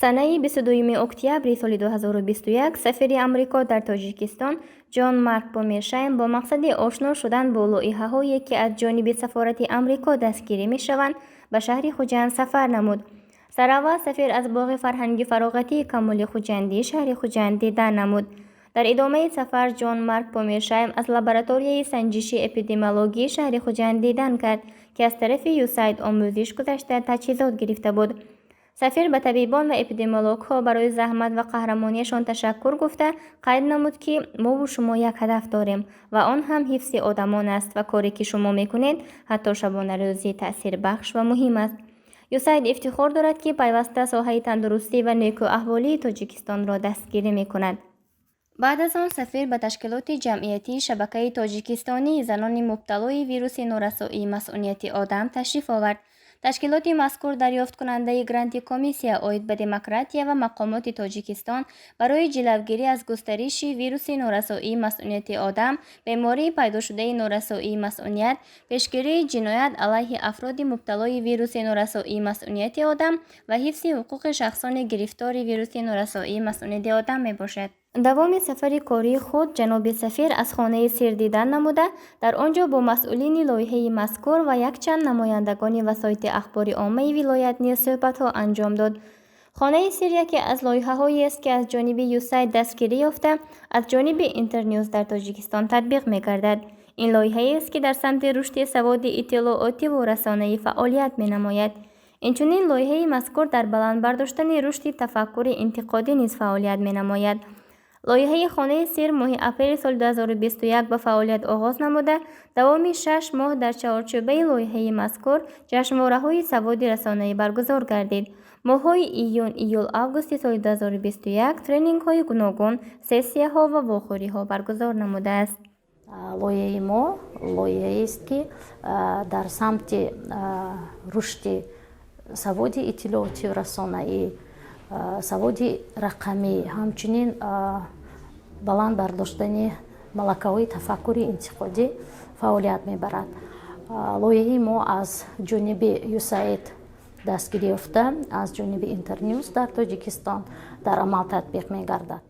Санаи 22 октябри соли 2021 сафири Амрико дар Тоҷикистон Ҷон Марк Помершайм бо мақсади ошно шудан бо лоиҳаҳое, ки аз ҷониби сафорати Амрико дастгирӣ мешаванд, ба шаҳри Хуҷанд сафар намуд. Сараввал сафир аз боғи фарҳанги фароғатии Камоли Хуҷандии шаҳри Хуҷанд дидан намуд. Дар идомаи сафар Ҷон Марк Помершайм аз лабораторияи санҷиши эпидемиологии шаҳри Хуҷанд дидан кард, ки аз тарафи ЮСАЙД омӯзиш гузашта, таҷҳизот гирифта буд. Сафир ба табибон ва эпидемиологҳо барои заҳмат ва қаҳрамониашон ташаккур гуфта, қайд намуд, ки мову шумо як ҳадаф дорем ва он ҳам ҳифзи одамон аст ва коре, ки шумо мекунед, ҳатто шабонарӯзӣ таъсирбахш ва муҳим аст. ЮСАЙД ифтихор дорад, ки пайваста соҳаи тандурустӣ ва некӯаҳволии Тоҷикистонро дастгирӣ мекунад. Баъд аз он сафир ба ташкилоти ҷамъиятии Шабакаи тоҷикистонии занони мубталои вируси норасоии масунияти одам ташриф овард. Ташкилоти мазкур дарёфткунандаи гранти Комиссия оид ба демократия ва мақомоти Тоҷикистон барои ҷилавгирӣ аз густариши вируси норасоии масунияти одам, бемории пайдошудаи норасоии масуният, пешгирии ҷиноят алайҳи афроди мубталои вируси норасоии масунияти одам ва ҳифзи ҳуқуқи шахсони гирифтори вируси норасоии масунияти одам мебошад. Давоми сафари кории худ ҷаноби сафир аз хонаи сир дидан намуда, дар он ҷо бо масъулини лоиҳаи мазкур ва якчанд намояндагони васоити ахбори оммаи вилоят низ суҳбатҳо анҷом дод. Хонаи сир яке аз лоиҳаҳоест, ки аз ҷониби ЮСАЙД дастгирӣ ёфта, аз ҷониби Интернюз дар Тоҷикистон татбиқ мегардад. Ин лоиҳаест, ки дар самти рушди саводи иттилоотиву расонаӣ фаъолият менамояд. Инчунин лоиҳаи мазкур дар баланд бардоштани рушди тафаккури интиқодӣ низ фаъолият менамояд. Лоиҳаи хонаи сир моҳи апрели соли 2021 ба фаъолият оғоз намуда, давоми 6 моҳ дар чаҳорчӯбаи лоиҳаи мазкур ҷашнвораҳои саводи расонаӣ баргузор гардид. Моҳҳои июн, июл, августи соли 2021 тренингҳои гуногун, сессияҳо ва вохӯриҳо баргузор намудааст. Лоиҳаи мо лоиҳаест, ки дар самти рушди саводи иттилоотию расонаӣ, саводи рақамӣ, ҳамчунин баланд бардоштани малакаҳои тафаккури интиқодӣ фаъолият мебарад. Лоиҳаи мо аз ҷониби ЮСАИД дастгирӣ ёфта, аз ҷониби Интернюз дар Тоҷикистон дар амал татбиқ мегардад.